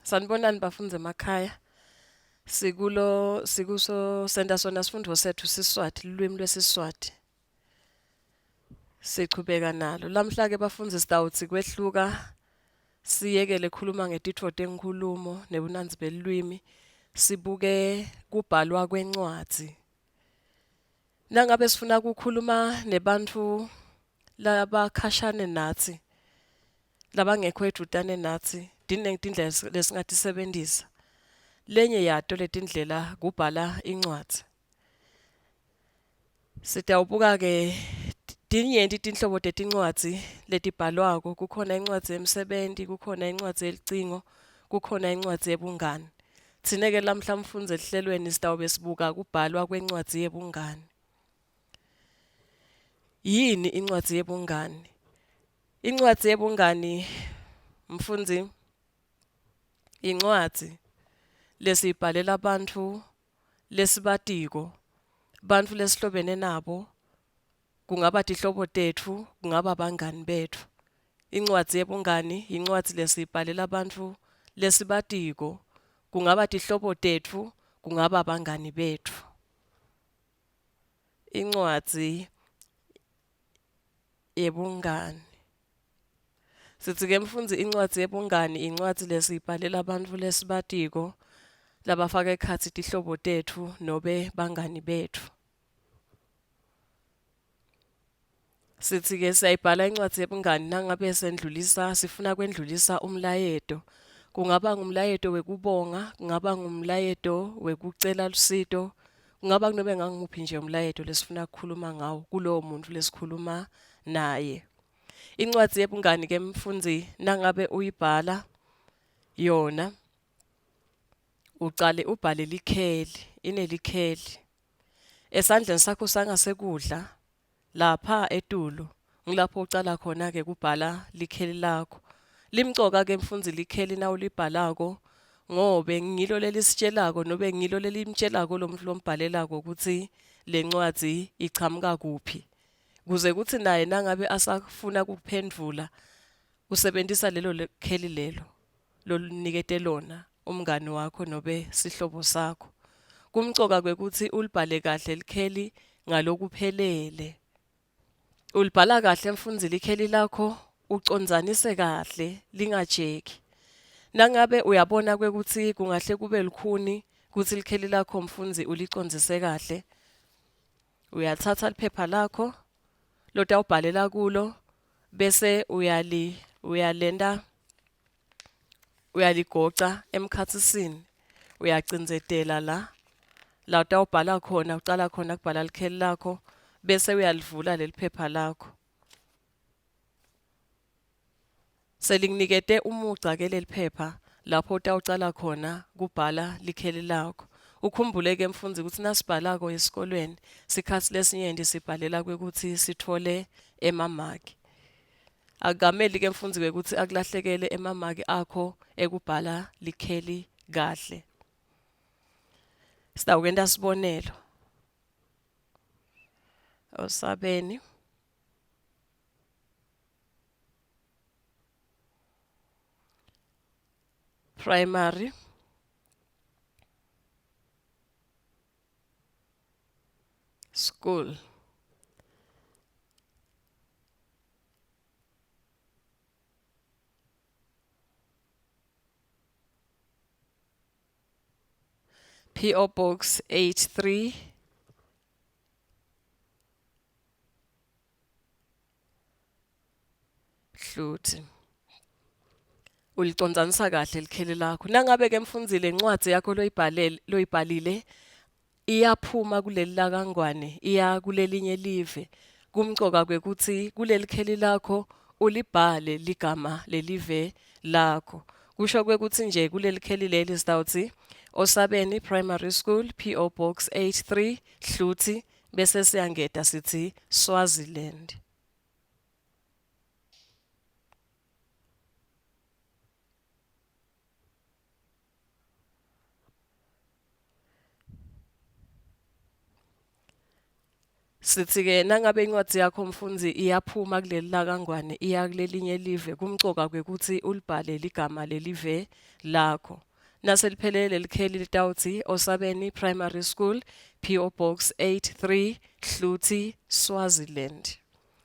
Sanibonani bafundzi emakhaya. Sikulo sikuso senta sona sifundvo sethu Siswati, lulwimi lweSiswati. Sichubeka nalo. Lamhla ke bafundzi sitawutsi kwehluka siyekele khuluma ngetitfo tenkhulumo nebunandzi belulwimi sibuke kubhalwa kwencwadzi. Nangabe sifuna kukhuluma nebantfu labakhashane natsi, labangekho edvutane natsi, tiningi tindlela lesingatisebentisa. Lenye yato letindlela kubhala incwadzi. Sitawubuka-ke tinyenti tinhlobo tetincwadzi letibhalwako. Kukhona incwadzi yemsebenti, kukhona incwadzi yelicingo, kukhona incwadzi yebungani. Tsine-ke lamhla mfundzi ehlelweni sitawube sibuka kubhalwa kwencwadzi yebungani. Yini incwadzi yebungani? Incwadzi yebungani mfundzi incwadzi lesiyibhalela bantfu lesibatiko, bantfu lesihlobene nabo, kungaba tihlobo tetfu, kungaba bangani betfu. Incwadzi yebungani incwadzi lesiyibhalela bantfu lesibatiko, kungaba tihlobo tetfu, kungaba bangani betfu. Incwadzi yebungani. Sitsi-ke mfundzi incwadzi yebungani incwadzi lesiyibhalela bantfu lesibatiko labafaka ekhatsi tihlobo tetfu nobe bangani betfu. Sitsi-ke siyayibhala incwadzi yebungani nangabe sendlulisa sifuna kwendlulisa umlayeto. Kungaba ngumlayeto wekubonga, kungaba ngumlayeto wekucela lusito, kungaba kunobe ngangumuphi nje umlayeto lesifuna kukhuluma ngawo kulowo muntu lesikhuluma naye. Incwadzi yebungani ke mfundzi nangabe uyibhala yona ucale ubhale likheli, inelikheli. Esandleni sakho sangasekudla lapha etulu ngilapho ucala khona ke kubhala likheli lakho. Limcoka ke mfundzi likheli nawulibhalako ngobe ngilo lelisitshelako nobe ngilo lelimtshelako lo muntu lombhalelako kutsi lencwadzi ichamuka kuphi. Kuze kutsi naye nangabe asafuna ukuphendvula usebentisa lelo kheli lelo lolunikete lona umngani wakho nobe sihlobo sakho. Kumcoka kwekutsi ulibhale kahle likheli ngalokuphelele. Ulibhala kahle mfundzi likheli lakho ucondzanise kahle lingajeki. Nangabe uyabona kwekutsi kungahle kube lukhuni kutsi likheli lakho mfundzi ulicondzise kahle, uyatsatsa liphepha lakho lotawubhalela kulo bese uyali uyalenta uyaligoca emkhatsisini uyacindzetela la la utawubhala khona ucala khona kubhala likheli lakho bese uyalivula leli phepha lakho. Selikunikete umugca ke leli phepha lapho utawucala khona kubhala likheli lakho. Ukhumbule ke mfundzi kutsi nasibhalako esikolweni sikhatsi lesinyenti sibhalela kwekutsi sitfole emamaki. Akukameli ke mfundzi kwekutsi akulahlekele emamaki akho ekubhala likheli kahle. Sitawukwenta sibonelo. Osabeni. Primary School. PO Box 83 Hluthi. Ulicondzanisa kahle likheli lakho. Nangabe ke mfundzi lencwadzi yakho loyibhalele loyibhalile iyaphuma kuleli lakaNgwane iya kulelinye live. Kumcoka kwekutsi kuleli kheli lakho ulibhale ligama lelive lakho. Kusho kwekutsi nje kuleli kheli leli sitawutsi Osabeni Primary School PO Box 83 Hluthi bese siyangeta sithi Swaziland. Sithi-ke nangabe incwadzi yakho mfundzi iyaphuma kuleli lakaNgwane iya kulelinye live, kumcoka kwekutsi ulibhale ligama lelive lakho. Naseliphelele lelikheli litawutsi Osabeni Primary School, P.O Box 83, Hluti, Swaziland.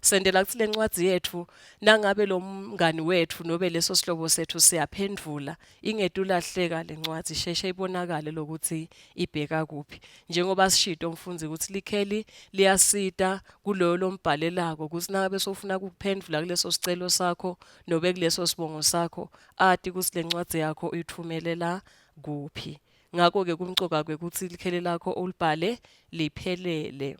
Sentela kutsi lencwadzi yetfu nangabe lo mngani wetfu nobe leso sihlobo setfu siyaphendvula ingetulahleka lencwadzi isheshe ibonakale lokuthi ibheka kuphi. Njengoba sishito mfundzi kutsi likheli liyasita kuloyo lombhalelako kutsi nangabe sofuna ukuphendvula kuleso sicelo sakho nobe kuleso sibongo sakho ati kutsi lencwadzi yakho uyitfumelela kuphi. Ngakho-ke kumcoka kwekutsi likheli lakho ulibhale liphelele.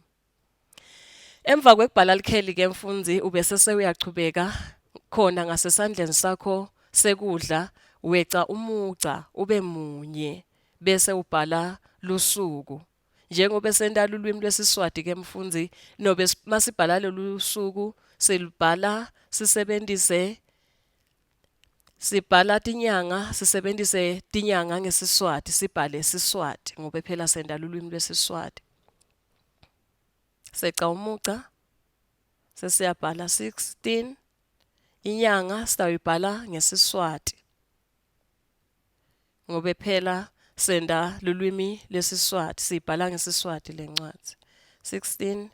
Emva kwekubhala likheli ke mfundzi ubese sewuyachubeka khona ngasesandleni sakho sekudla weca umugca ube munye bese ubhala lusuku. Njengoba senta lulwimi lwesiSwati ke mfundzi nobe masibhala lolu suku silubhala sisebentise sibhala tinyanga sisebentise tinyanga ngesiSwati sibhale siSwati ngobe phela senta lulwimi lwesiSwati. Seca umugca sesiyabhala 16 inyanga sitawuyibhala ngesiSwati ngobe phela senta lulwimi lwesiSwati siyibhala ngesiSwati lencwadzi 16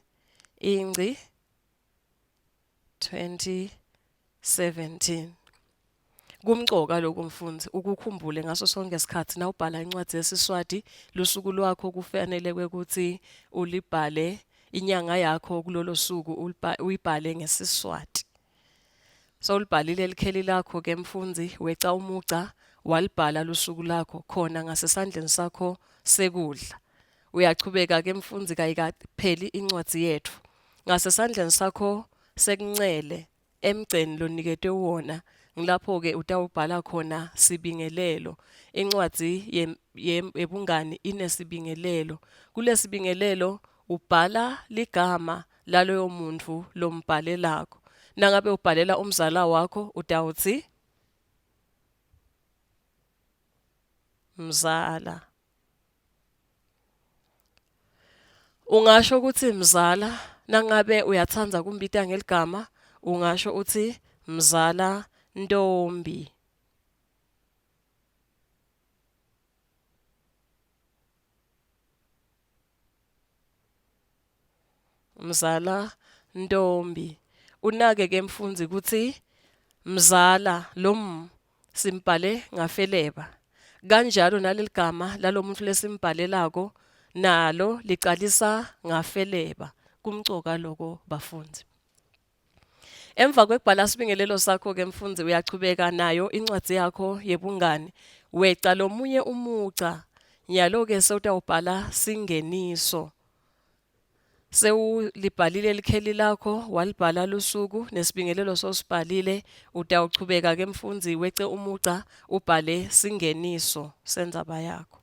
Ingci 2017. Kumcoka lokhu mfundzi ukukhumbule ngaso sonke isikhathi nawubhala incwadi yesiSwati lusuku lwakho kufanele kwekutsi ulibhale inyanga yakho kulolo suku uyibhale ngesiSwati. Sewulibhalile likheli lakho ke mfundzi weca umugca walibhala lusuku lakho khona ngasesandleni sakho sekudla. Uyachubeka ke mfundzi kayikapheli incwadzi yetfu. Ngasesandleni sakho sekuncele emgceni loniketwe wona ngilapho-ke utawubhala khona sibingelelo. Incwadzi yebungani inesibingelelo. Kulesibingelelo ubhala ligama laloyo muntfu lombhalelako. Nangabe ubhalela umzala wakho utawutsi mzala. Ungasho kutsi mzala nangabe uyatsandza kumbita ngeligama ungasho utsi mzala Ntombi. Mzala Ntombi. Unake ke mfundzi kutsi mzala lo m simbhale ngafeleba. Kanjalo naleligama lalomuntfu lesimbhalelako nalo licalisa ngafeleba. Kumcoka loko bafundzi. Emva kwekubhala sibingelelo sakho ke mfundzi uyachubeka nayo incwadzi yakho yebungani. Weca lomunye umugca. Nyalo ke sewutawubhala singeniso. Sewulibhalile likheli lakho, walibhala lusuku nesibingelelo sosibhalile, utawuchubeka ke mfundzi wece umugca ubhale singeniso sendzaba yakho.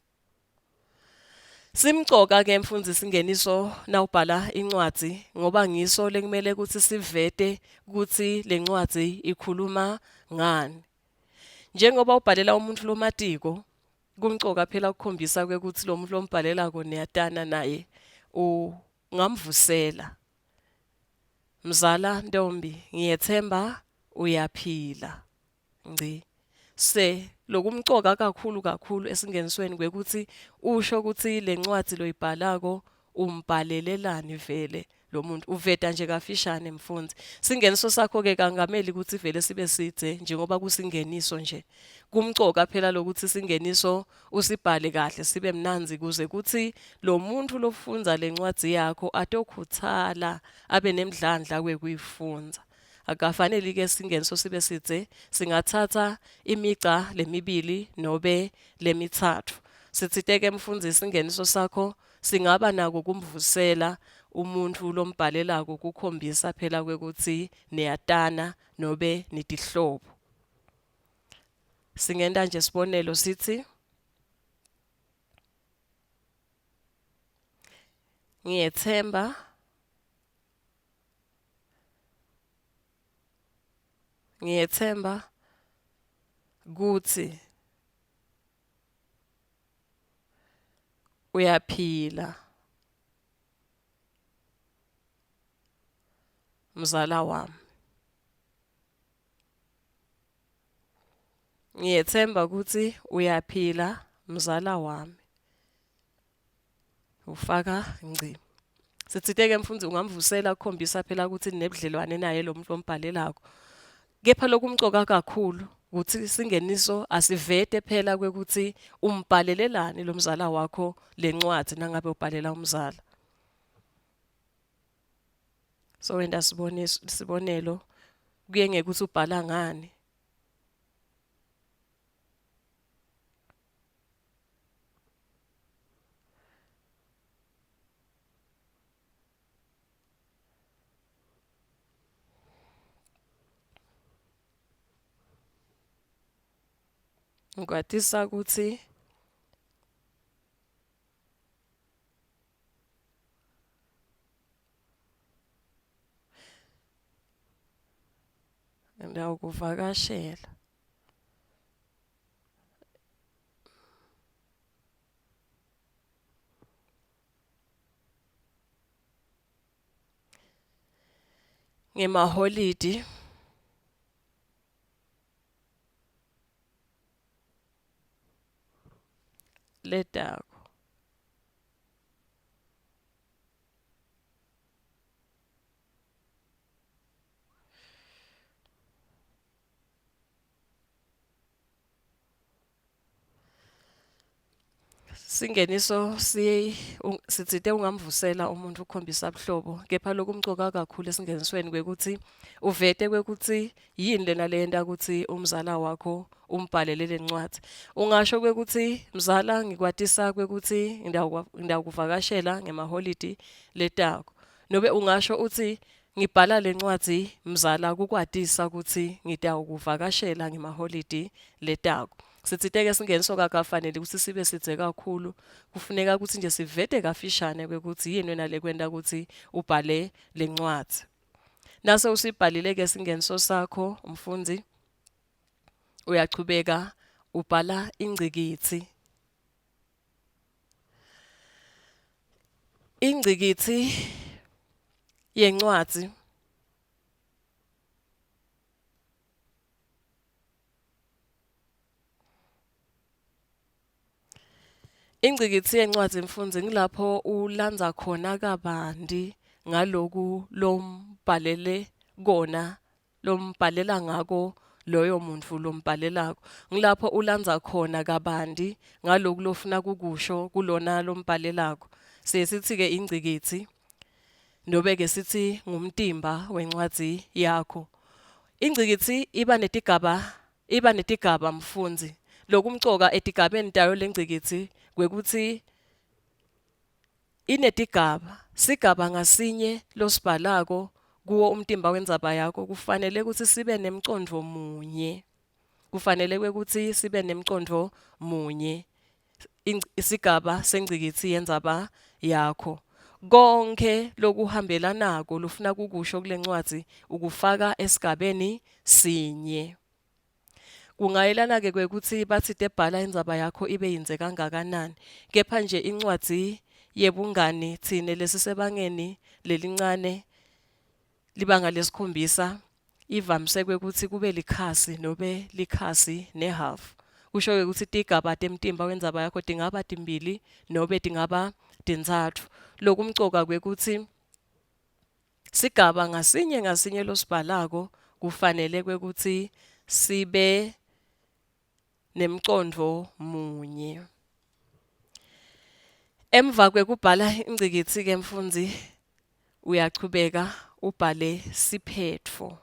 Simcoka ke mfundzi singeniso nawubhala incwadzi ngoba ngiso lekumele kutsi sivete kutsi lencwadzi ikhuluma ngani. Njengoba ubhalela umuntfu lomatiko, kumcoka phela ukukhombisa kwekutsi lo muntu lombhalelako niyatana naye ungamvusela. Mzala ntombi ngiyethemba uyaphila. Ngci. Se lokumcoka kakhulu kakhulu esingenisweni kwekutsi usho kutsi lencwadzi loyibhalako umbhalelelani vele lo muntu uveta nje kafishane mfundzi. Singeniso sakho ke kangameli kutsi vele sibe sidze njengoba kusingeniso nje. Kumcoka phela lokuthi singeniso usibhale kahle sibe mnandzi kuze kutsi lo muntu lofundza lencwadzi yakho atokhutsala abe nemdlandla wekuyifundza. Akukafaneli ke singeniso sibe sidze, singatsatsa imigca lemibili nobe lemitsatfu. Sitsite ke mfundzi singeniso sakho singaba nako kumvusela umuntfu lombhalelako kukhombisa phela kwekutsi niyatana nobe nitihlobo. Singenta nje sibonelo sitsi ngiyetsemba ngiyetsemba kutsi uyaphila. mzala wami. Ngiyetsemba kutsi uyaphila mzala wami. Ufaka ngci. Sitsite-ke mfundzi ungamvusela kukhombisa phela kutsi ninebudlelwane naye lo muntu lombhalelako. Kepha lokumcoka kakhulu kutsi singeniso asivete phela kwekutsi umbhalelelani lo mzala wakho lencwadzi nangabe ubhalela umzala. So wenta sibonelo kuye ngekutsi ubhala ngani. Ngikwatisa kutsi ngitawukuvakashela. Ngemaholidi letako. Singeniso si sitsite ungamvusela umuntu ukukhombisa buhlobo kepha lokumcoka kakhulu esingenisweni kwekutsi uvete kwekutsi yini lena leyenta kutsi umzala wakho umbhalele lencwadzi. Ungasho kwekutsi mzala ngikwatisa kwekutsi ngitawukuvakashela ngemaholidi letako. Nobe ungasho utsi ngibhala lencwadzi mzala kukwatisa kutsi ngitawukuvakashela ngemaholidi letako. Sitsite-ke singeniso kakafanele kutsi sibe sidze kakhulu. Kufuneka kutsi nje sivete kafishane kwekutsi yini wena lekwenta kutsi ubhale lencwadzi. Nase usibhalile-ke singeniso sakho mfundzi, uyachubeka ubhala ingcikitsi. Ingcikitsi yencwadzi Ingcikitsi yencwadzi mfundzi ngilapho ulandza khona kabanti ngaloku lombhalele kona lombhalela ngako loyo muntfu lombhalelako. Ngilapho ulandza khona kabanti ngaloku lofuna kukusho kulona lombhalelako. Siye sitsi-ke ingcikitsi nobe-ke sitsi ngumtimba wencwadzi yakho. Ingcikitsi iba netigaba iba netigaba mfundzi. Lokumcoka etigabeni tayo lengcikitsi kwekutsi inetigaba. Sigaba ngasinye losibhalako kuwo umtimba wendzaba yakho kufanele kutsi sibe nemcondvo munye. Kufanele kwekutsi sibe nemcondvo munye isigaba sengcikitsi yendzaba yakho. Konkhe lokuhambelanako lofuna kukusho kule ncwadzi ukufaka esigabeni sinye. Kungayelana-ke kwekutsi batsite bhala indzaba yakho ibe yindze kangakanani. Kepha nje incwadzi yebungani tsine lesisebangeni lelincane libanga lesikhombisa ivamise kwekutsi kube likhasi nobe likhasi nehhafu. Kusho-ke kutsi tigaba temtimba wendzaba yakho tingaba timbili nobe tingaba tintsatfu. Lokumcoka kwekutsi sigaba ngasinye ngasinye losibhalako kufanele kwekutsi sibe nemcondvo munye. Emva kwekubhala ingcikitsi-ke mfundzi, uyachubeka ubhale siphetfo.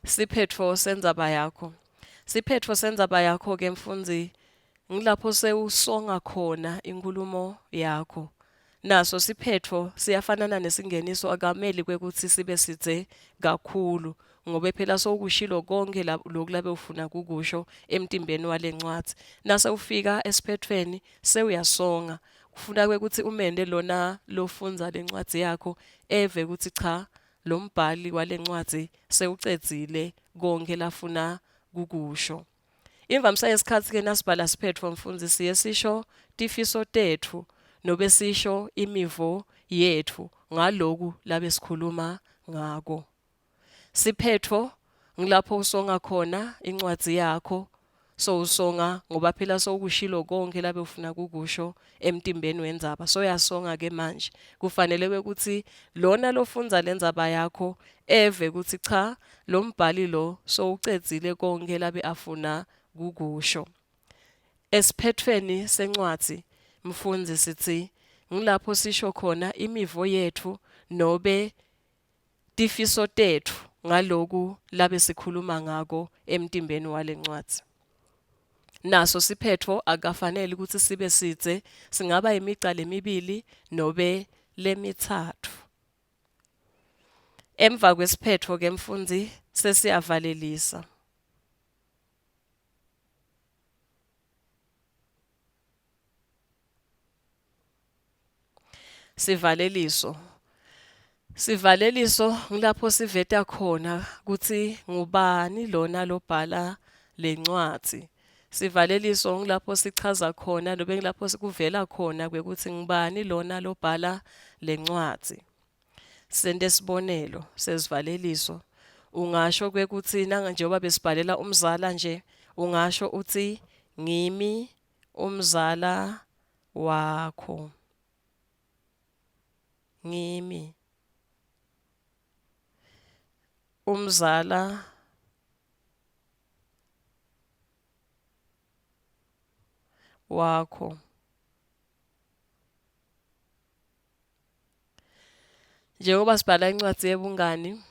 Siphetfo sendzaba yakho. Siphetfo sendzaba yakho-ke mfundzi ngilapho sewusonga khona inkhulumo yakho. Naso siphetfo siyafanana nesingeniso akameli kwekutsi sibe sidze kakhulu ngobe phela sowukushilo konke loku labe ufuna kukusho emtimbeni walencwadzi. Nase ufika esiphetfweni sewuyasonga. Kufuna kwekutsi umende lona lofundza lencwadzi yakho eve kutsi cha lo mbhali walencwadzi sewucedzile konke lafuna kukusho. Imvamisa yesikhatsi-ke nasibhala siphetfo mfundzi siye sisho tifiso tetfu nobe sisho imivo yetfu ngaloku labesikhuluma ngako. Siphetfo ngilapho usonga khona incwadzi yakho sowusonga ngoba phela sowukushilo konke labe ufuna kukusho emtimbeni wendzaba soyasonga ke manje kufanele ukuthi lona lofundza lendzaba yakho eve ukuthi cha lo mbhali lo sowucedzile konke labe afuna kukusho. Esiphethweni sencwadzi mfundzi sitsi ngilapho sisho khona imivo yetfu nobe tifiso tetfu ngaloku labe sikhuluma ngako emtimbeni walencwadzi. Naso siphetfo akukafaneli ukuthi sibe sidze, singaba imigca lemibili nobe lemitsatfu. Emva kwesiphetfo ke mfundzi sesiyavalelisa. Sivaleliso. Sivaleliso ngilapho siveta khona kutsi ngubani lona lobhala lencwadzi. Sivaleliso ngilapho sichaza khona nobe ngilapho kuvela khona kwekutsi ngubani lona lobhala lencwadzi. Sente sibonelo sesivaleliso. Ungasho kwekutsi njengoba besibhalela umzala nje, ungasho utsi ngimi umzala wakho. Ngimi umzala wakho. Njengoba sibhala incwadzi yebungani,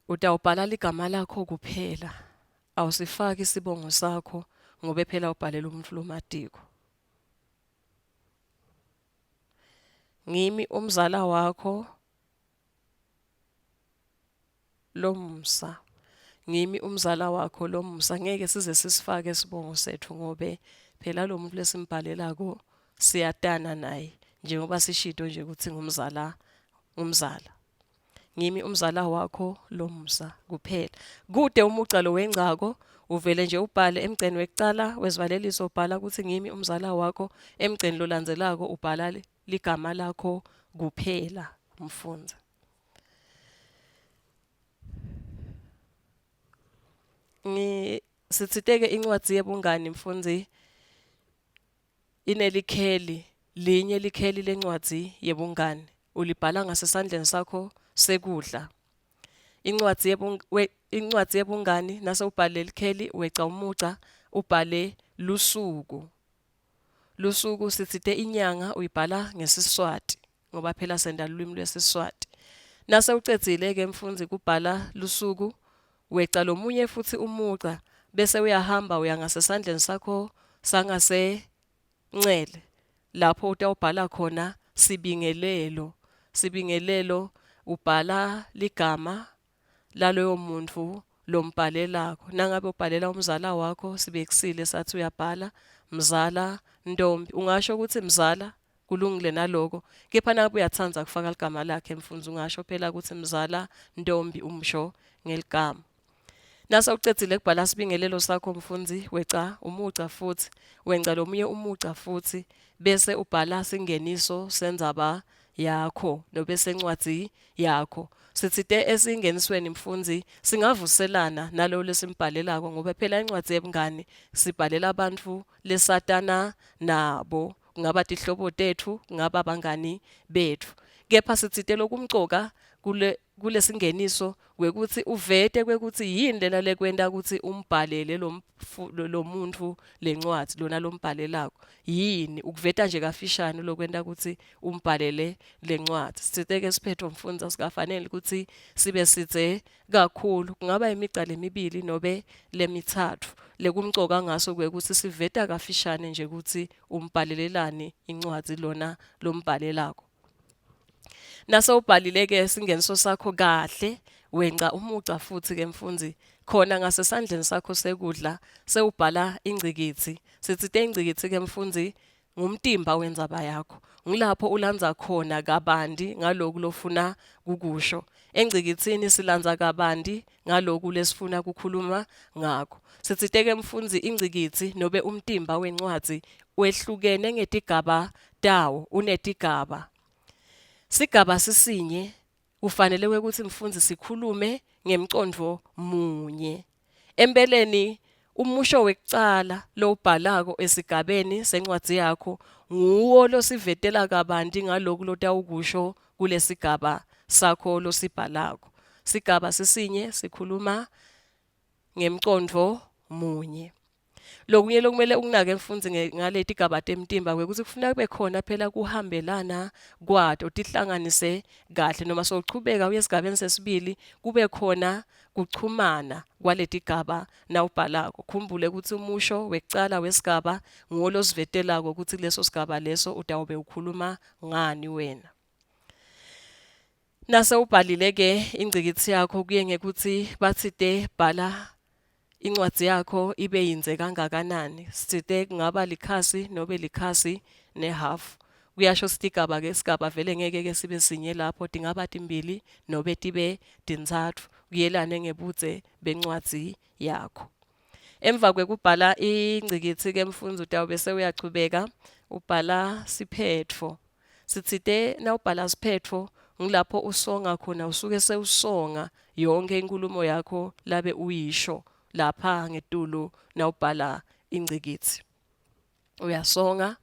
utawubhala ligama lakho kuphela. Awusifaki sibongo sakho ngobe phela ubhalela umuntfu lomatiko. Ngimi umzala wakho Lomusa. Ngimi umzala wakho Lomusa. Ngeke size sisifake isibongo setfu ngobe phela lo muntu lesimbhalelako siyatana naye njengoba sishito nje ukuthi ngumzala ngumzala. Ngimi umzala wakho Lomusa kuphela. Kude umugca lo wengcako uvele nje ubhale emgceni wekucala wesivaleliso ubhala ukuthi ngimi umzala wakho, emgceni lolandzelako ubhala ligama lakho kuphela mfundzi. Ngi sitsite-ke incwadzi yebungani mfundzi inelikheli linye likheli lencwadzi yebungani ulibhala ngasesandleni sakho sekudla. Incwadzi incwadzi yebungani nase ubhale likheli weca umugca ubhale lusuku. Lusuku sitsite inyanga uyibhala ngesiSwati ngoba phela senta lulwimi lwesiSwati. Nase ucedzile-ke mfundzi kubhala lusuku weca lomunye futsi umugca bese uyahamba uya ngasesandleni sakho sangasencele lapho utawubhala khona sibingelelo. Sibingelelo ubhala ligama laloyo muntfu lombhalelako. Nangabe ubhalela umzala wakho sibekisile sathi uyabhala mzala ntombi. Ungasho ukuthi mzala kulungile naloko kepha nangabe uyatsandza kufaka ligama lakhe mfundzi ungasho phela ukuthi mzala ntombi umsho ngeligama. Nase ucedzile kubhala sibingelelo sakho mfundzi weca umugca futhi wenca lomunye umugca futhi bese ubhala singeniso sendzaba yakho nobe sencwadzi yakho. Sitsite esingenisweni mfundzi singavuselana nalowo lesimbhalelako ngoba phela incwadzi yebungani sibhalela bantfu lesatana nabo kungaba tihlobo tetfu kungaba bangani betfu. Kepha sitsite lokumcoka kule kulesingeniso kwekutsi uvete kwekutsi yini lena lekwenta kutsi umbhalele lo muntfu lencwadzi lona lombhalelako yini ukuveta nje kafishane lokwenta kutsi umbhalele lencwadzi. Sitsite-ke siphetfo mfundzi asikafaneli kutsi sibe sidze kakhulu kungaba imigca lemibili nobe lemitsatfu lekumcoka ngaso kwekutsi siveta kafishane nje kutsi umbhalelelani incwadzi lona lombhalelako. Nasewubhalile-ke singeniso sakho kahle wenca umugca futsi-ke mfundzi khona ngasesandleni sakho sekudla sewubhala ingcikitsi. Sitsite ingcikitsi-ke mfundzi ngumtimba wendzaba yakho. Ngilapho ulandza khona kabanti ngaloku lofuna kukusho. Engcikitsini silandza kabanti ngaloku lesifuna kukhuluma ngako. Sitsite-ke mfundzi ingcikitsi nobe umtimba wencwadzi wehlukene ngetigaba tawo, unetigaba. Sigaba sisinye kufanele kwekutsi mfundzi sikhulume ngemcondvo munye. Empeleni umusho wekucala lowubhalako esigabeni sencwadzi yakho nguwo losivetela kabanti ngaloku lotawukusho kulesigaba sakho losibhalako. Sigaba sisinye sikhuluma ngemcondvo munye. Lokunye lokumele ukunake mfundzi ngaletigaba temtimba kwekutsi kufuneka kube khona phela kuhambelana kwato tihlanganise kahle noma sowuchubeka uye esigabeni sesibili kube khona kuchumana kwaletigaba nawubhalako. Khumbule kutsi umusho wekucala wesigaba nguwo losivetelako kutsi kuleso sigaba leso utawube ukhuluma ngani wena. Nase ubhalile-ke ingcikitsi yakho kuye ngekutsi batsite bhala incwadzi yakho ibe yindze kangakanani. Sitsite kungaba likhasi nobe likhasi nehhafu. Kuyasho sitigaba-ke sigaba vele ngeke-ke sibe sinye lapho tingaba timbili nobe tibe tintsatfu kuyelane ngebudze bencwadzi yakho. Emva kwekubhala ingcikitsi-ke mfundzi utawube sewuyachubeka ubhala siphetfo. Sitsite nawubhala siphetfo ngilapho usonga khona usuke sewusonga yonkhe inkhulumo yakho labe uyisho lapha ngetulu nawubhala ingcikitsi. Uyasonga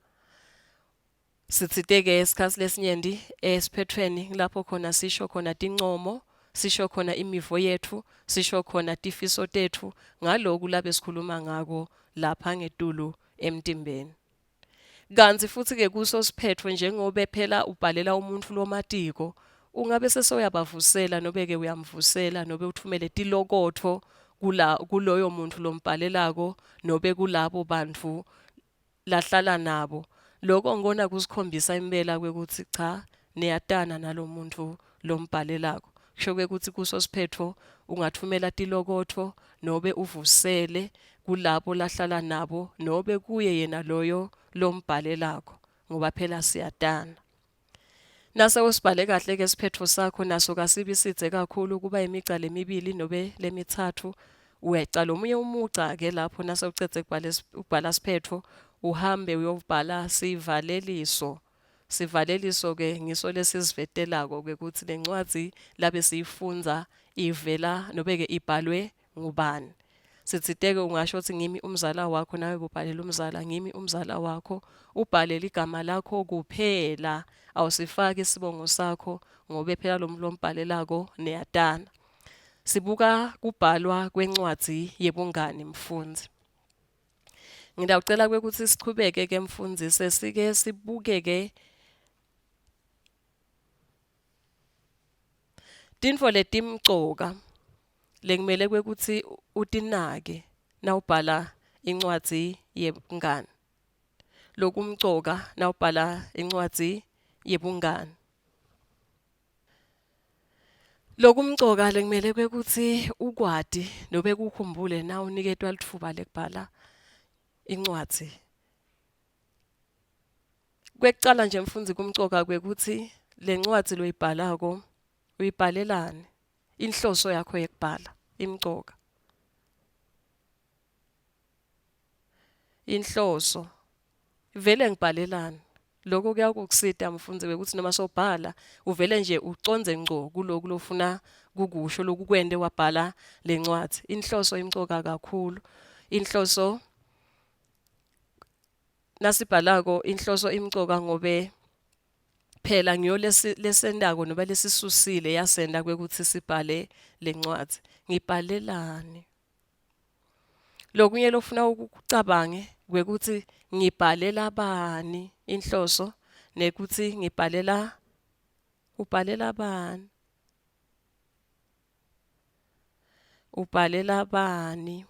Sitsite-ke sikhatsi lesinyenti esiphethweni ngilapho khona sisho khona tincomo, sisho khona imivo yetfu, sisho khona tifiso tetfu ngaloku labe sikhuluma ngako lapha ngetulu emtimbeni. Kantsi futsi-ke kuso siphetfo njengobe phela ubhalela umuntfu lomatiko, ungabe sesewuyabavusela nobe-ke uyamvusela nobe utfumele tilokotfo kula kuloyo muntfu lombhalelako nobe kulabo bantfu lahlala nabo. Loko ngikona kusikhombisa impela kwekutsi cha niyatana nalomuntfu lombhalelako. Kusho kwekutsi kuso siphetfo ungatfumela tilokotfo nobe uvusele kulabo lahlala nabo nobe kuye yena loyo lombhalelako ngoba phela siyatana. Nase usibhale kahle-ke siphetfo sakho naso kasibi sidze kakhulu kuba imigca lemibili nobe lemitsatfu. Uyeca lomunye umugca-ke lapho nase ucedze kubhala siphetfo uhambe uyobhala sivaleliso. Sivaleliso-ke ngiso lesisivetelako-ke kutsi lencwadzi labe siyifundza ivela nobe-ke ibhalwe ngubani. Sitsite-ke ungasho kutsi ngimi umzala wakho nawe ubhalela umzala ngimi umzala wakho ubhale ligama lakho kuphela awusifaki sibongo sakho ngobe phela lo muntu lombhalelako niyatana. Sibuka kubhalwa kwencwadzi yebungani mfundzi. Ngitawucela kwekutsi sichubeke ke mfundzi sesike sibuke ke Tintfo letimcoka lekumele kwekutsi utinake nawubhala incwadzi yebungani. Lokumcoka nawubhala incwadzi yebungani. Lokumcoka lekumele kwekutsi ukwati nobe kukhumbule nawuniketwa litfuba lekubhala incwadzi. Kwekucala nje mfundzi kumcoka kwekutsi lencwadzi loyibhalako uyibhalelani, inhloso yakho yekubhala imcoka. Inhloso vele ngibhalelani lokho kuyakukusita mfundzi kwekutsi noma sowubhala uvele nje ucondze ngco kuloku lofuna kukusho lokukwente wabhala lencwadzi. Inhloso imcoka kakhulu. Inhloso Nasibhalako inhloso imcoka ngobe phela ngiyo lesentako noba lesisusile yasenta kwekutsi sibhale lencwadzi. Ngibhalelani? Lokunye lofuna ukucabange kwekutsi ngibhalela bani inhloso nekutsi ngibhalela ubhalela bani? Ubhalela bani?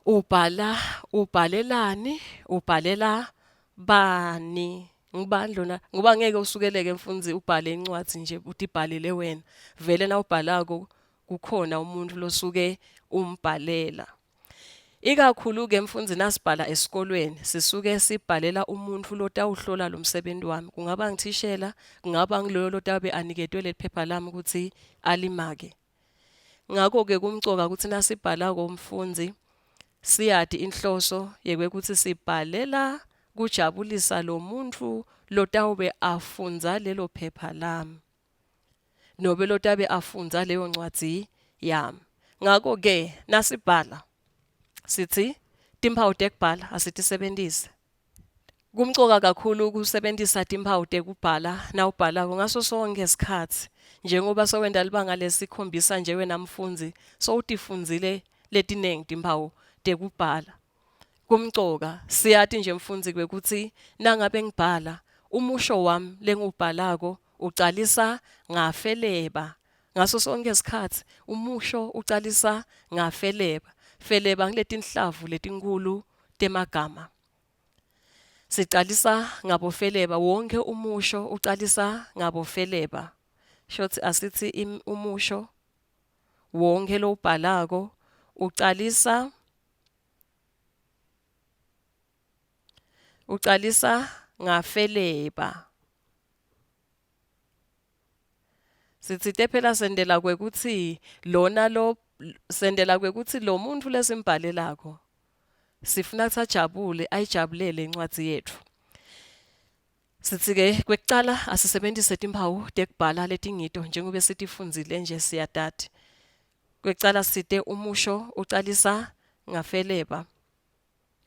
Ubhala ubhalelani ubhalela bani ngubani lona ngoba ngeke usukeleke mfundzi ubhale incwadzi nje utibhalele wena vele nawubhalako kukhona umuntu losuke umbhalela. Ikakhulu-ke mfundzi nasibhala esikolweni sisuke sibhalela umuntfu lotawuhlola lo msebenti wami. Kungaba ngithishela, kungaba ngiloyo lotabe aniketwe leli phepha lami ukuthi alimake. Ngakho-ke kumcoka ukuthi nasibhalako mfundzi siyati inhloso yekwekuthi sibhalela kujabulisa lo muntfu lotawube afundza lelo phepha lami nobe lotabe afundza leyo ncwadzi yami. Ngakho-ke nasibhala sithi timphawu tekubhala asitisebentise. Kumcoka kakhulu ukusebentisa timphawu tekubhala nawubhalako ngaso sonke sikhatsi. Njengoba sewenta libanga lesikhombisa nje wena mfundzi, sowutifundzile letinengi timphawu tekubhala. Kumcoka siyati nje mfundzi kwekutsi nangabe ngibhala umusho wami lengiwubhalako ucalisa ngafeleba. Ngaso sonke sikhatsi umusho ucalisa ngafeleba. Feleba ngiletinhlavu letinkhulu temagama. Sicalisa ngabofeleba, wonke umusho ucalisa ngabofeleba. Shothi asithi umusho wonke lowubhalako ucalisa ucalisa ngafeleba. Sitsite phela sendela kwekutsi lona lo sendela kwekutsi lo muntfu lesimbhalelako sifuna kutsi ajabule ayijabulele incwadzi yetfu. Sitsi-ke kwekucala asisebentise timphawu tekubhala letingito njengoba sitifundzile nje siyatati. Kwekucala site umusho ucalisa ngafeleba.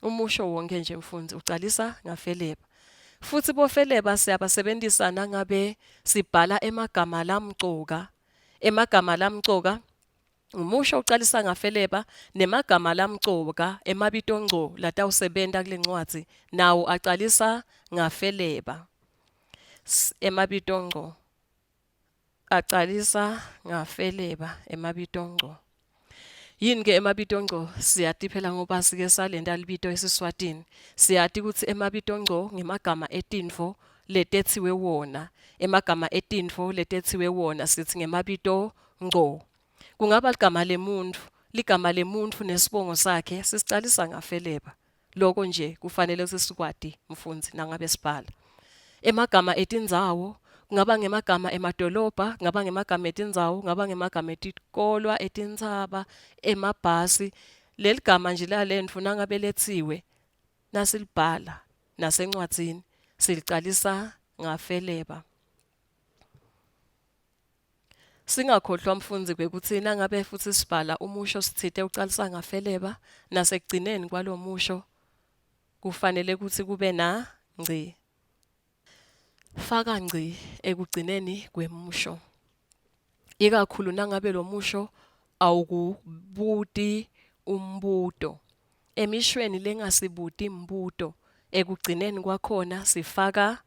Umusho wonke nje mfundzi ucalisa ngafeleba. Futsi bofeleba siyabasebentisa nangabe sibhala emagama lamcoka. Emagama lamcoka umusho ucalisa ngafeleba nemagama lamcoka emabito ngco latawusebenta kule ncwadzi nawo acalisa ngafeleba. Emabito ngco acalisa ngafeleba emabito ngco. Yini ke emabito ngco? Siyati phela ngoba sike salenta libito esiSwatini. Siyati kutsi emabito ngco ngemagama etintfo letethiwe wona. Emagama etintfo letethiwe wona sithi ngemabito ngco. Kungaba ligama lemuntfu, ligama lemuntfu nesibongo sakhe sisicalisa ngafeleba. Loko nje kufanele sisikwati mfundzi nangabe sibhala. Emagama etindzawo kungaba ngemagama emadolobha, kungaba ngemagama etindzawo, kungaba ngemagama etikolwa, etintsaba, emabhasi. Leli gama nje lalentfo nangabe letsiwe nasilibhala nasencwadzini silicalisa ngafeleba. Singakhohlwa mfundzi kwekutsi nangabe futsi sibhala umusho sitsite ucalisa ngafeleba nasekugcineni kwalo musho kufanele kutsi kube na ngci. Faka ngci ekugcineni kwemusho. Ikakhulu nangabe lo musho awukubuti umbuto. Emishweni lengasibuti mbuto ekugcineni kwakhona sifaka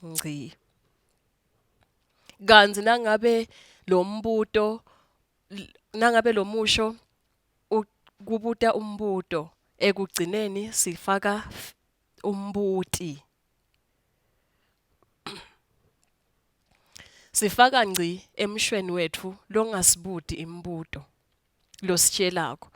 ngci. Kantsi nangabe lo mbuto nangabe lo musho kubuta umbuto ekugcineni sifaka umbuti. Sifaka ngci emshweni wetfu longasibuti imibuto lositshelako.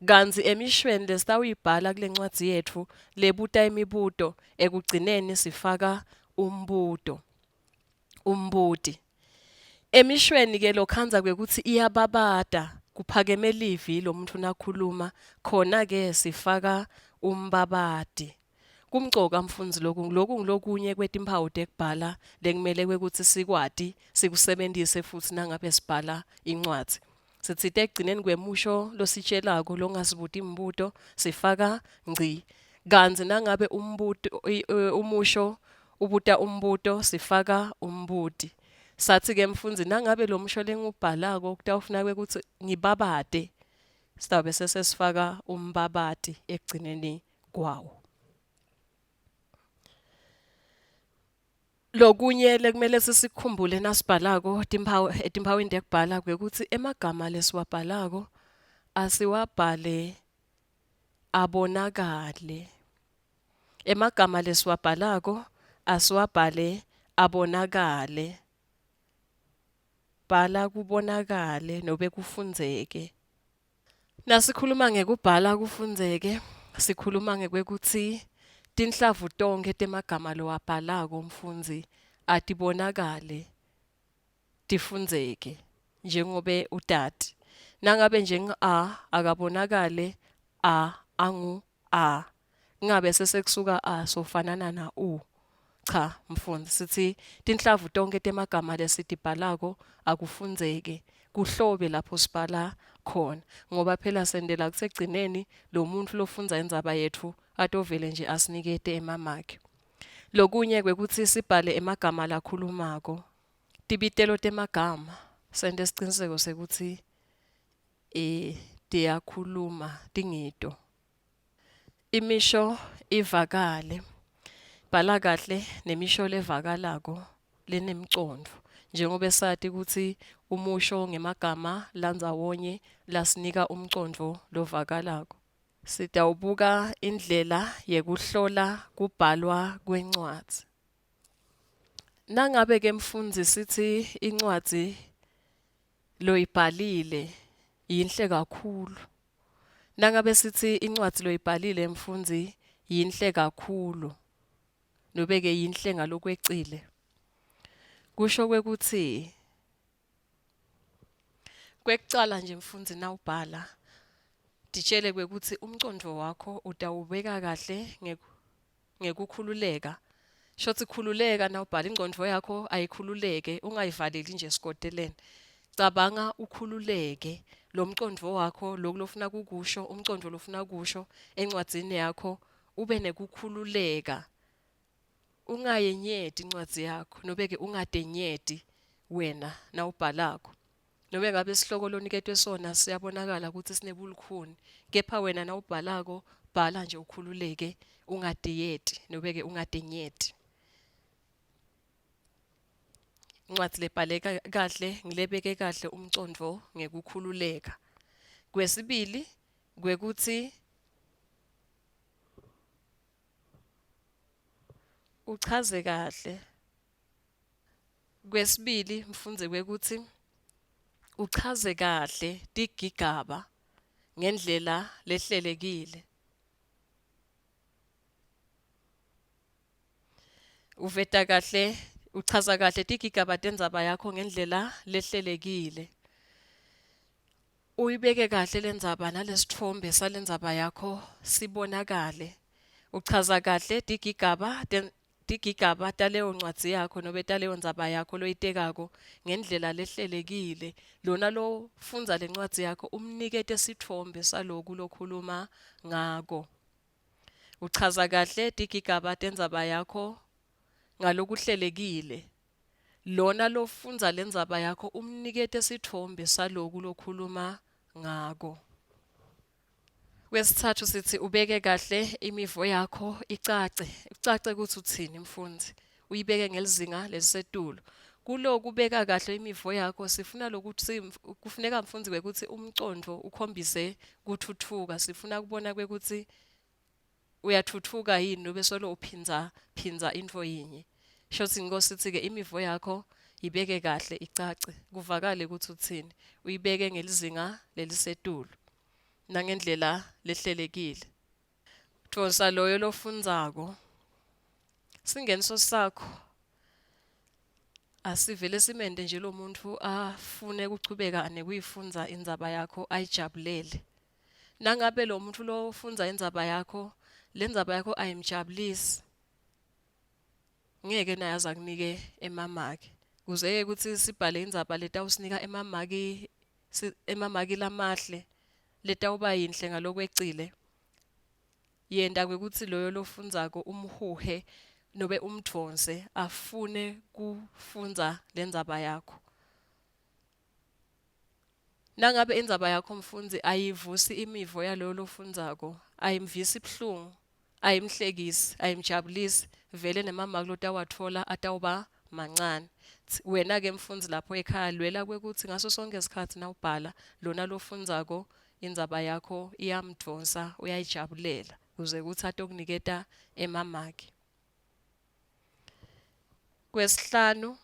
Kantsi emishweni lesitawuyibhala kule ncwadzi yetfu lebuta imibuto ekugcineni sifaka umbuto. Umbuti. Emishweni ke lokhandza kwekutsi iyababata kuphakeme livi lomuntu nakhuluma khona ke sifaka umbabati. Kumcoka mfundzi loku loku ngilokunye kwetimphawu tekubhala lekumele kwekutsi sikwati sikusebentise futsi nangabe sibhala incwadzi. Sitsite ekugcineni kwemusho lositshelako longasibuti imibuto sifaka ngci. Kantsi nangabe umbuto umusho ubuta umbuto sifaka umbuti. Satsi ke mfundzi nangabe lo musho lengiwubhalako kutawufuna kwekutsi ngibabate sitawube sesifaka umbabati ekugcineni kwawo. Lokunye lekumele sisikhumbule nasibhalako timphawu etimphawini tekubhala kwekutsi emagama lesiwabhalako asiwabhale abonakale. Emagama lesiwabhalako asiwabhale abonakale. Bhala kubonakale nobe kufundzeke. Nasikhuluma ngekubhala kufundzeke, sikhuluma ngekwekutsi tinhlavu tonkhe temagama lowabhalako mfundzi atibonakale tifundzeke njengobe utati. Nangabe nje ngu-A akabonakale A angu A. Kungabe sesekusuka A sofanana na U. Cha mfundzi sitsi tinhlavu tonkhe temagama lesitibhalako akufundzeke kuhlobe lapho sibhala khona ngoba phela sentela kutsi ekugcineni lo muntfu lofundza indzaba yetfu atovele nje asinikete emamaki. Lokunye kwekutsi sibhale emagama lakhulumako. Tibitelo temagama sente siciniseko sekutsi eh tiyakhuluma tingito. Imisho ivakale. Bhala kahle nemisho levakalako lenemcondvo njengobe sati kutsi umusho ngemagama landzawonye lasinika umcondvo lovakalako. Sitawubuka indlela yekuhlola kubhalwa kwencwadzi. Nangabe ke mfundzi sitsi incwadzi loyibhalile yinhle kakhulu. Nangabe sitsi incwadzi loyibhalile mfundzi yinhle kakhulu nobe ke yinhle ngalokwecile. Kusho kwekutsi kwekucala nje mfundzi nawubhala titshele kwekutsi umcondvo wakho utawubeka kahle ngekukhululeka. Shotsi khululeka nawubhala ingcondvo yakho ayikhululeke ungayivaleli nje esikoteleni. Cabanga ukhululeke lo mcondvo wakho loku lofuna kukusho umcondvo lofuna kusho encwadzini yakho ube nekukhululeka. Ungayenyeti incwadzi yakho nobe-ke ungatenyeti wena nawubhalako. Nome ngabe isihloko loniketwe sona siyabonakala ukuthi sinebulukhuni kepha wena nawubhalako bhala nje ukhululeke ungadiyeti nobe-ke ungadenyeti. Incwadzi lebhaleka kahle ngilebeke kahle umcondvo ngekukhululeka. Kwesibili kwekutsi uchaze kahle. Kwesibili mfundzi kwekutsi uchaze kahle tigigaba ngendlela lehlelekile. Uveta kahle uchaza kahle tigigaba tendzaba yakho ngendlela lehlelekile. Uyibeke kahle lendzaba nalesitfombe salendzaba yakho sibonakale. Uchaza kahle tigigaba tigigaba taleyo ncwadzi yakho nobe taleyo ndzaba yakho loyitekako ngendlela lehlelekile. Lona lofundza lencwadzi yakho umnikete sitfombe saloku lokhuluma ngako. Uchaza kahle tigigaba tendzaba yakho ngalokuhlelekile. Lona lofundza lendzaba yakho umnikete sitfombe saloku lokhuluma ngako. Kwesithathu sithi ubeke kahle imivo yakho icace, icace ukuthi uthini mfundzi. Uyibeke ngelizinga lelisetulu. Kuloku ubeka kahle imivo yakho sifuna lokuthi kufuneka mfundzi kwekutsi umcondvo ukhombise kuthuthuka. Sifuna kubona kwekutsi uyathuthuka yini nobe solo uphindza phindza intfo yinye. Shotsi inkosi ithi-ke imivo yakho yibeke kahle icace kuvakale ukuthi uthini uyibeke ngelizinga lelisetulu nangendlela lehlelekile. Dvonsa loyo lofundzako. Singeniso sakho asivele simente nje lo muntfu afune kuchubeka nekuyifundza indzaba yakho ayijabulele. Nangabe lo muntfu lofundza indzaba yakho lendzaba yakho ayimjabulisi ngeke naye aze akunike emamaki. Kuze-ke kutsi sibhale indzaba letawusinika emamaki emamaki lamahle letawuba yinhle ngalokwecile. Yenta kwekutsi loyo lofundzako umhuhe nobe umdvonse afune kufundza lendzaba yakho. Nangabe indzaba yakho mfundzi ayivusi imivo yaloyo lofundzako, ayimvisi buhlungu, ayimhlekisi, ayimjabulisi, vele nemamaki lotawatfola atawuba mancane. Wena-ke mfundzi lapho ekhaya lwela kwekutsi ngaso sonkhe sikhatsi nawubhala lona lofundzako indzaba yakho iyamdvonsa uyayijabulela kuze kutsi atokuniketa emamaki. Kwesihlanu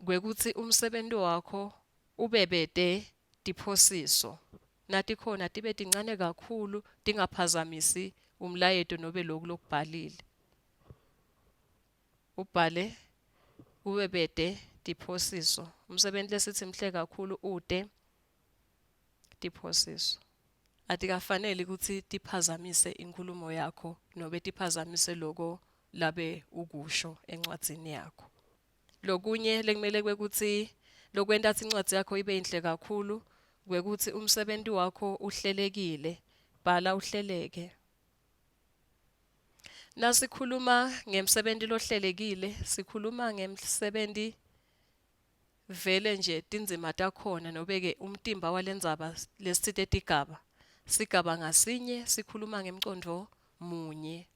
kwekutsi umsebenti wakho ubebete tiphosiso. Natikhona tibe tincane kakhulu tingaphazamisi umlayeto nobe loku lokubhalile. Ubhale kube bete tiphosiso. Umsebenti lesithi mhle kakhulu ute tiphosiso. Atikafaneli kutsi tiphazamise inkhulumo yakho nobe tiphazamise loko labe ukusho encwadzini yakho. Lokunye lekumele kwekutsi lokwenta kutsi incwadzi yakho ibe yinhle kakhulu kwekutsi umsebenti wakho uhlelekile, bhala uhleleke. Nasikhuluma ngemsebenti lohlelekile, sikhuluma ngemsebenti vele nje tindzima takhona nobe-ke umtimba walendzaba lesitsite tigaba. Sigaba ngasinye sikhuluma ngemcondvo munye.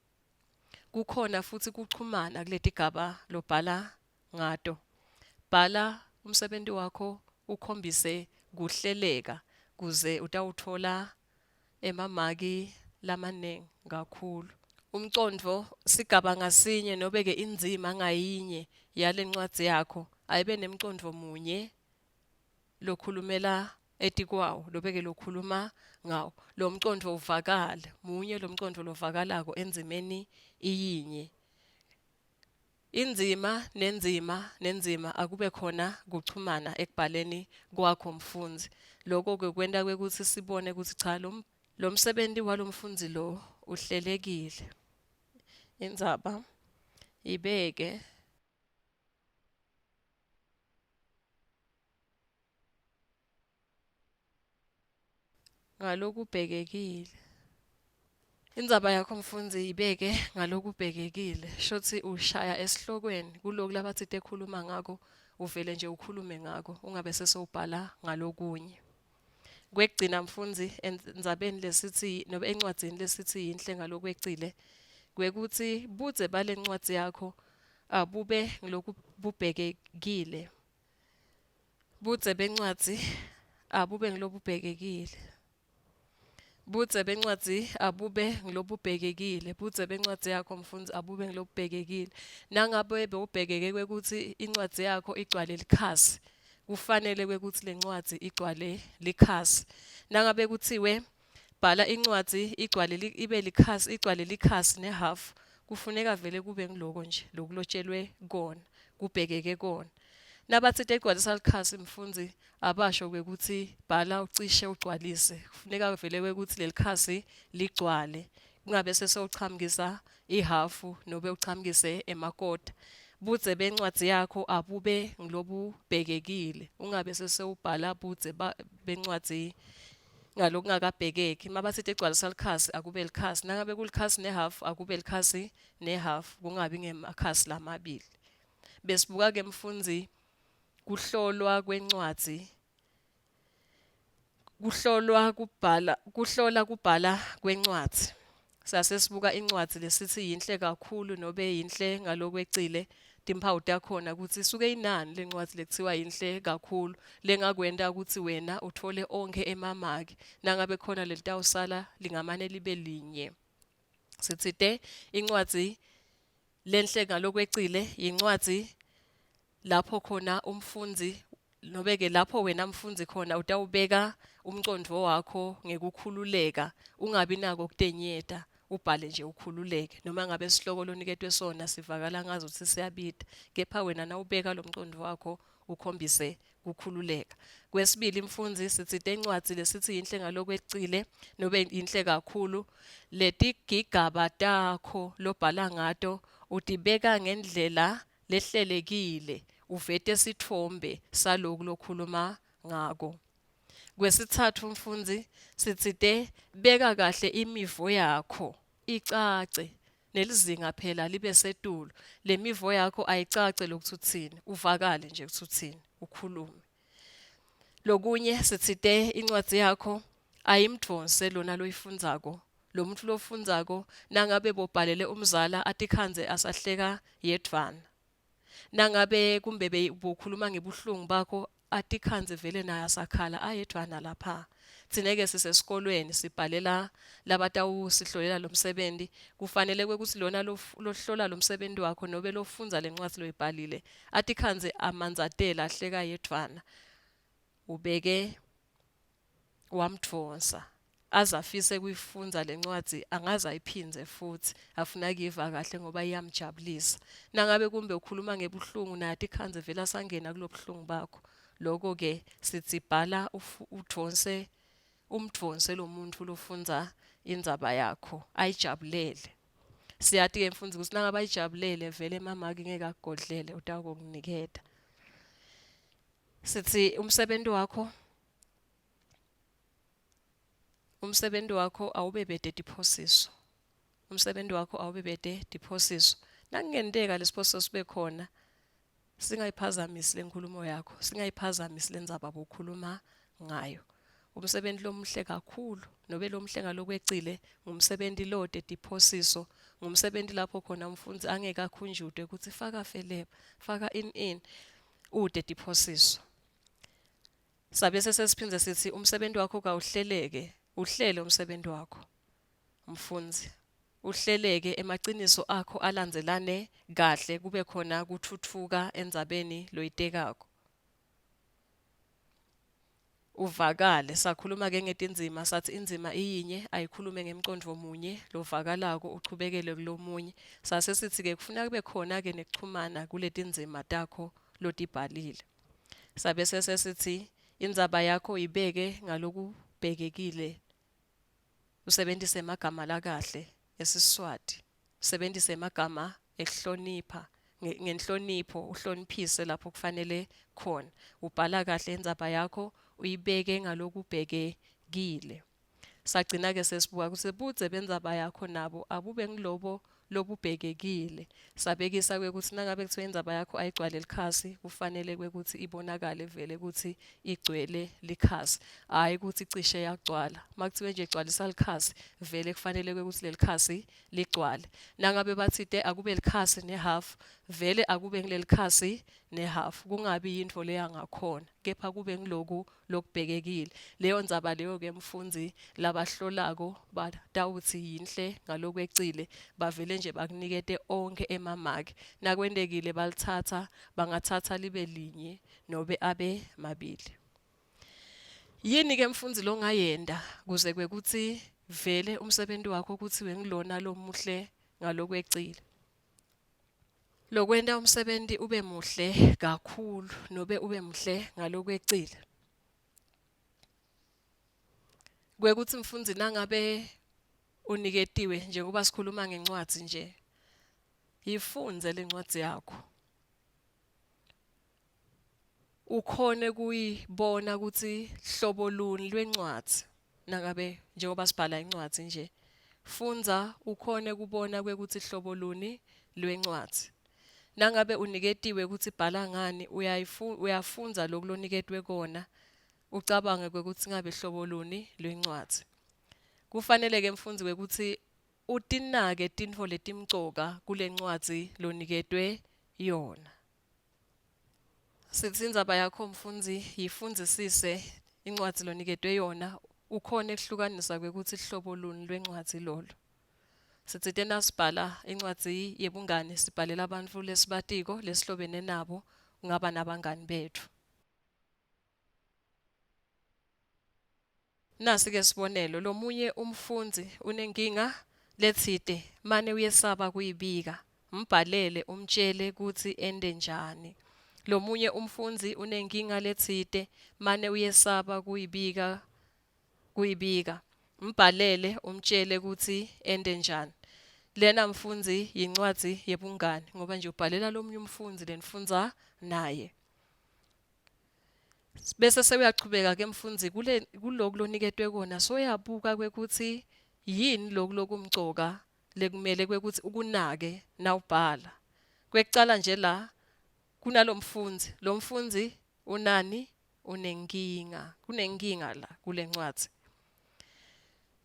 Kukhona futsi kuchumana kuletigaba lobhala ngato. Bhala umsebenti wakho ukhombise kuhleleka kuze utawutfola emamaki lamaningi kakhulu. Umcondvo sigaba ngasinye nobe-ke indzima ngayinye yalencwadzi yakho ayibe nemcondvo munye lokhulumela etikwawo lobeke lokhuluma ngawo. Lo mcondvo uvakale, munye lo mcondvo lovakalako endzimeni iyinye. Indzima nendzima nendzima akube khona kuchumana ekubhaleni kwakho mfundzi. Lokho-ke kwenta kwekutsi sibone kutsi cha lo lo msebenti walomfundzi lo uhlelekile. Indzaba ibeke ngalokubhekekile. Indzaba yakho mfundzi yibeke ngalokubhekekile. Shotsi ushaya esihlokweni kuloku labatsite khuluma ngako uvele nje ukhulume ngako ungabe sesewubhala ngalokunye. Kwekugcina mfundzi endzabeni lesithi nobe encwadzini lesithi yinhle ngalokwecile kwekutsi budze balencwadzi yakho abube ngilokubhekekile. Budze bencwadzi abube ngilobubhekekile. Budze bencwadzi abube ngilobubhekekile. Budze bencwadzi yakho mfundzi abube ngilobubhekekile. Nangabe bewubhekeke kwekutsi incwadzi yakho igcwale likhasi, kufanele kwekutsi lencwadzi igcwale likhasi. Nangabe kuthiwe bhala incwadzi igcwale ibe likhasi igcwale likhasi nehhafu, kufuneka vele kube ngiloko nje lokulotshelwe kona, kubhekeke kona. Nabatsite igcwalisa likhasi mfundzi abasho kwekutsi bhala ucishe ugcwalise. Kufuneka vele kwekutsi lelikhasi ligcwale. Kungabe sesewuchamukisa ihhafu nobe uchamukise emakota. Budze bencwadzi yakho abube ngilobubhekekile. Ungabe sesewubhala budze bencwadzi ngalokungakabhekeki. Mabatsite gcwalisa likhasi akube likhasi. Nangabe kulikhasi nehhafu akube likhasi nehhafu kungabi ngemakhasi lamabili. Besibuka ke mfundzi kuhlolwa kwencwadzi kuhlolwa kubhala kuhlola kubhala kwencwadzi. Sase sibuka incwadzi lesithi yinhle kakhulu nobe yinhle ngalokwecile timphawu takhona kutsi isuke inani lencwadzi lekuthiwa yinhle kakhulu lengakwenta kutsi wena utfole onkhe emamaki nangabe khona lelitawusala lingamane libe linye. Sitsite incwadzi lenhle ngalokwecile yincwadzi lapho khona umfundzi nobe-ke lapho wena mfundzi khona utawubeka umcondvo wakho ngekukhululeka ungabi nako kutenyeta ubhale nje ukhululeke noma ngabe sihloko loniketwe sona sivakala ngazuthi siyabida kepha wena nawubeka lo mcondvo wakho ukhombise kukhululeka. Kwesibili mfundzi sitsite incwadzi lesitsi yinhle ngalokwecile nobe yinhle kakhulu letigigaba takho lobhala ngato utibeka ngendlela lehlelekile uvete sitfombe saloku lokhuluma ngako. Kwesitsatfu mfundzi sitsite beka kahle imivo yakho icace nelizinga phela libe setulu. Le mivo yakho ayicace lokuthi uthini, uvakale nje ukuthi uthini, ukhulume. Lokunye sitsite incwadzi yakho ayimdvonse lona loyifundzako. Lo muntu lofundzako nangabe bobhalele umzala atikhandze asahleka yedvwana. Nangabe kumbe bokhuluma ngebuhlungu bakho atikhandze vele naye asakhala ayedvwana lapha. Thina-ke sisesikolweni sibhalela labatawusihlolela lo msebenti. Kufanele kwekutsi lona lohlola lo msebenti wakho nobe lofundza lencwadzi loyibhalile atikhandze amandzatela ahleka yedvwana. Ubeke Wamdvonsa aze afise kuyifundza lencwadzi angaze ayiphindze futsi afuna kuyiva kahle ngoba iyamjabulisa. Nangabe kumbe ukhuluma ngebuhlungu naye atikhandze vele asangena kulobuhlungu bakho. Loko-ke sitsi bhala udvonse umdvonse lo muntfu lofundza indzaba yakho ayijabulele. Siyati-ke mfundzi kutsi nangabe ayijabulele vele emamaki ngeke akugodlele utawukuniketa. Sitsi umsebenti wakho Umsebenti wakho awube bete tiphosiso. Umsebenti wakho awube bete tiphosiso. Nakungenteka lesiphosiso sibe khona, singayiphazamisi lenkhulumo yakho, singayiphazamisi lendzaba bokhuluma ngayo. Umsebenti lomuhle kakhulu nobe lomuhle ngalokwecile ngumsebenti lote tiphosiso, ngumsebenti lapho khona umfundzi angeke akhunjutwe kutsi faka feleba, faka in in, ute tiphosiso. Sabese sesiphindze sitsi umsebenti wakho kawuhleleke, uhlele umsebenti wakho mfundzi. Uhleleke emaciniso akho alandzelane kahle kube khona kutfutfuka endzabeni loyitekako. Uvakale, sakhuluma ke ngetindzima satsi indzima iyinye ayikhulume ngemcondvo munye lovakalako uchubekele kulomunye. Sase sitsi ke kufuna kube khona ke nekuchumana kuletindzima takho lotibhalile. Sabese sesitsi indzaba yakho ibeke ngalokubhekekile usebentise emagama lakahle esiSwati. Usebentise emagama ekuhlonipha ngenhlonipho uhloniphise lapho kufanele khona. Ubhala kahle indzaba yakho uyibeke ngalokubhekekile. Sagcina-ke sesibuka kutsi budze bendzaba yakho nabo abube ngilobo lobubhekekile. Sabekisa kwekutsi nangabe kuthiwa indzaba yakho ayigcwale likhasi, kufanele kwekutsi ibonakale vele kutsi igcwele likhasi, hhayi kutsi cishe yagcwala. Uma kuthiwe nje gcwalisa likhasi, vele kufanele kwekutsi leli khasi ligcwale. Nangabe batsite akube likhasi nehhafu, vele akube ngileli khasi nehhafu, kungabi yintfo leya ngakhona, kepha kube ngiloku lokubhekekile. Leyo ndzaba leyo-ke mfundzi labahlolako batawutsi yinhle ngalokwecile bavele nje bakunikete onkhe emamaki. Nakwentekile balitsatsa bangatsatsa libe linye nobe abe mabili. Yini-ke mfundzi longayenta kuze kwekutsi vele umsebenti wakho kutsiwe ngilona lomuhle ngalokwecile? Lokwenta umsebenti ube muhle kakhulu nobe ube muhle ngalokwecile. Kwekutsi mfundzi nangabe uniketiwe njengoba sikhuluma ngencwadzi nje, yifundze lencwadzi yakho. Ukhone kuyibona kutsi hlobo luni lwencwadzi nangabe njengoba sibhala incwadzi nje. Fundza ukhone kubona kwekutsi hlobo luni lwencwadzi. Nangabe uniketiwe kutsi bhala ngani uyafundza loku loniketwe kona ucabange kwekutsi ngabe hlobo luni lwencwadzi. Kufanele-ke mfundzi kwekutsi utinake tintfo letimcoka kulencwadzi loniketwe yona. Sitsi indzaba yakho mfundzi yifundzisise incwadzi loniketwe yona ukhone kuhlukanisa kwekutsi hlobo luni lwencwadzi lolo. Sitsite nasibhala incwadzi yebungani sibhalela bantfu lesibatiko lesihlobene nabo kungaba nabangani betfu. Nasi-ke sibonelo, lomunye umfundzi unenkinga letsite, mane uyesaba kuyibika. Mbhalele umtjele kutsi ente njani. Lomunye umfundzi unenkinga letsite, mane uyesaba kuyibika kuyibika. Mbhalele umtjele kutsi ente njani. Lena mfundzi yincwadzi yebungani ngoba nje ubhalela lomunye umfundzi lenifundza naye. Bese sewuyachubeka ke mfundzi kule kuloku loniketwe kona soyabuka kwekutsi yini loku lokumcoka lekumele kwekutsi ukunake nawubhala. Kwekucala nje la kunalomfundzi, lo mfundzi unani? Unenkinga, kunenkinga la kulencwadzi.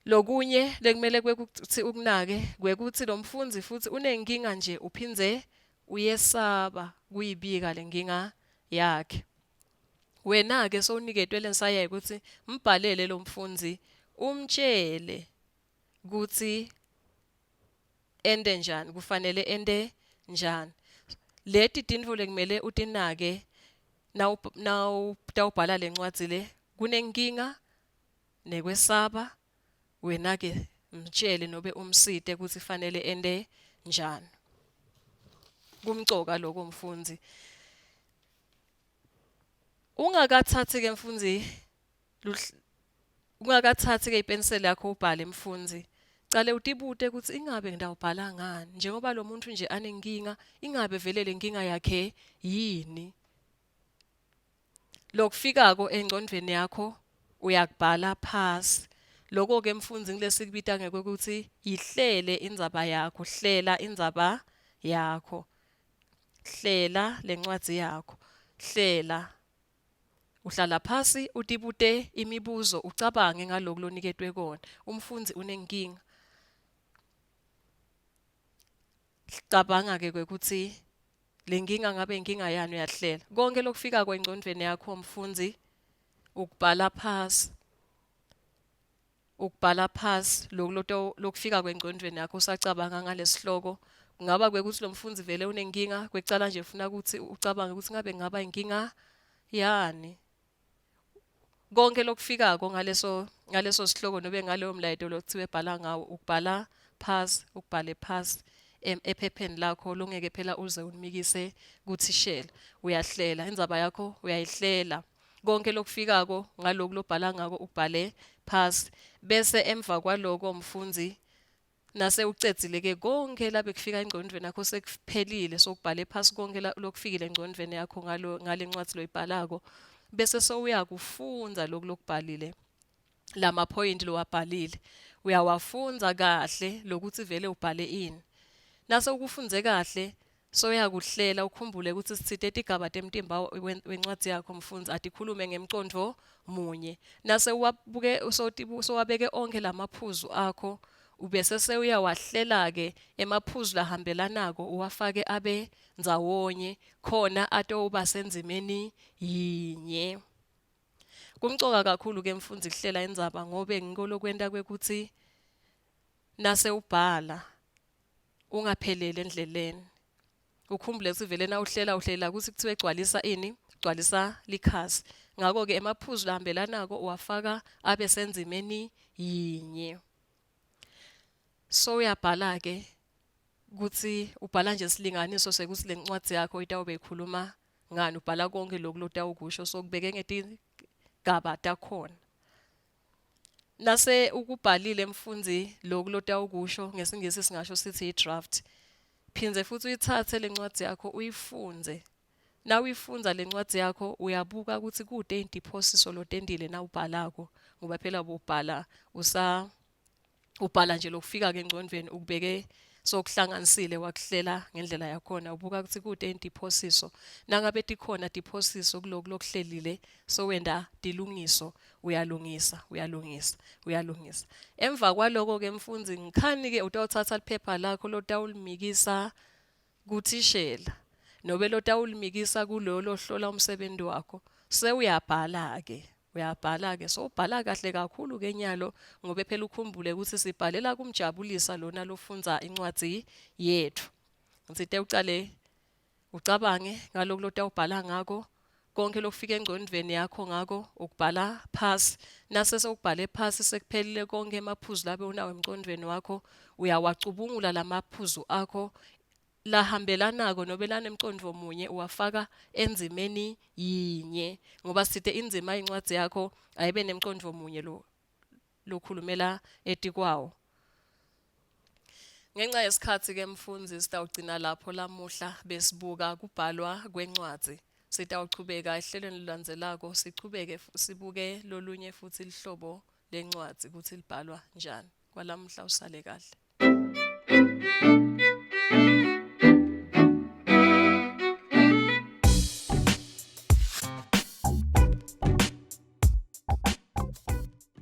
Lokunye lekumele kwekutsi ukunake kwekutsi lo mfundzi futsi unenkinga nje uphindze uyesaba kuyibika lenkinga yakhe. Wena-ke sowuniketwe lensaya yekutsi mbhalele lo mfundzi umtjele kutsi ente njani, kufanele ente njani. Leti tintfo lekumele utinake nawutawubhala lencwadzi le, kunenkinga. nekwesaba, wena-ke mtshele nobe umsite kutsi fanele ente njani. Kumcoka lokho mfundzi. Ungakathathi-ke mfundzi ungakathathi-ke ipenseli yakho ubhale mfundzi, cale utibute kutsi ingabe ngitawubhala ngani njengoba lo muntu nje anenkinga, ingabe vele le nkinga yakhe yini? Lokufikako engcondvweni yakho uyakubhala phasi. Loko-ke mfundzi ngilesikubita ngekuthi yihlele indzaba yakho, hlela indzaba yakho. Hlela lencwadzi yakho. Hlela. Uhlala phasi utibute imibuzo ucabange ngaloku loniketwe kona. Umfundzi unenkinga. Cabanga ke kwekutsi le nkinga ngabe inkinga yani uyahlela. Konke lokufikako engcondvweni yakho mfundzi ukubhala phasi. Ukubhala phasi loku lokufika kwengcondvweni yakho usacabanga ngalesihloko. Kungaba kwekutsi lo mfundzi vele unenkinga, kwekucala nje ufuna ukuthi ucabange ukuthi ngabe kungaba inkinga yani. Konke lokufikako ngaleso ngaleso sihloko nobe ngaleyo mlayeto lokuthiwe bhala ngawo ukubhala phasi, ukubhale phasi ephepheni lakho longeke phela uze ulimikise kuthishela. Uyahlela indzaba yakho uyayihlela. Konke lokufikako ngaloku lobhala ngako ubhale phasi bese emva kwaloko mfundzi nase ucedzile ke konke labe kufika engcondvweni yakho sekuphelile sokubhale phasi konke lokufikile engcondvweni yakho ngalo ngale ncwadi loyibhalako bese sowuyakufundza lokhu lokubhalile lamaphoyinti lowabhalile uyawafundza kahle lokuthi vele ubhale ini. Nase ukufundze kahle soyakuhlela ukhumbule ukuthi sitsite tigaba temtimba wencwadzi yakho mfundzi atikhulume ngemcondvo munye. Nase uwabuke sowabeke onkhe lamaphuzu akho ubese sewuyawahlela-ke emaphuzu lahambelanako uwafake abe ndzawonye khona atowuba sendzimeni yinye. Kumcoka kakhulu ke mfundzi kuhlela indzaba ngobe ngiko lokwenta kwekutsi nase ubhala ungapheleli endleleni. Ukhumbule kutsi vele nawuhlela uhlela kutsi kuthiwe gcwalisa ini? Gcwalisa likhasi. Ngako-ke emaphuzu lahambelanako uwafaka abe sendzimeni yinye. So uyabhala-ke kutsi ubhala nje silinganiso sekuthi le ncwadzi yakho itawube ikhuluma ngani, ubhala konke lokhu lotawukusho so kubeke ngetigaba takhona. Nase ukubhalile mfundzi lokhu lotawukusho ngesiNgisi singasho sithi i-draft. Phindze futhi uyitsatse lencwadzi yakho uyifundze. Nawuyifundza lencwadzi yakho uyabuka ukuthi kute intiphosiso lotentile nawubhalako ngoba phela ububhala usa ubhala nje lokufika ke engcondvweni ukubeke sokuhlanganisile wakuhlela ngendlela yakhona ubuka ukuthi kute intiphosiso nangabe tikhona tiphosiso kuloku lokuhlelile sowenta tilungiso uyalungisa uyalungisa uyalungisa emva kwaloko ke mfundzi ngikhani ke utawutsatsa liphepha lakho lotawulimikisa kuthishela nobe lotawulimikisa kuloyo lohlola umsebenzi wakho sewuyabhala ke uyabhala ke so ubhala kahle kakhulu ke nyalo ngobe phela ukhumbule ukuthi sibhalela kumjabulisa lona lofundza incwadzi yethu ngitsite ucale ucabange ngaloku lotawubhala ngako konke lokufika engcondvweni yakho ngako ukubhala phasi nase sewubhale phasi sekuphelile konke emaphuzu labe unawo emcondvweni wakho uyawacubungula lamaphuzu akho lahambelanako nobe lanemcondvo munye uwafaka endzimeni yinye ngoba sithe indzima incwadzi yakho ayibe nemcondvo munye lo lokhulumela etikwawo. Ngenxa yesikhatsi-ke mfundzi sitawugcina lapho lamuhla besibuka kubhalwa kwencwadzi. Sitawuchubeka ehlelweni lulandzelako sichubeke sibuke lolunye futhi lihlobo lencwadzi kutsi libhalwa njani. Kwalamuhla usale kahle.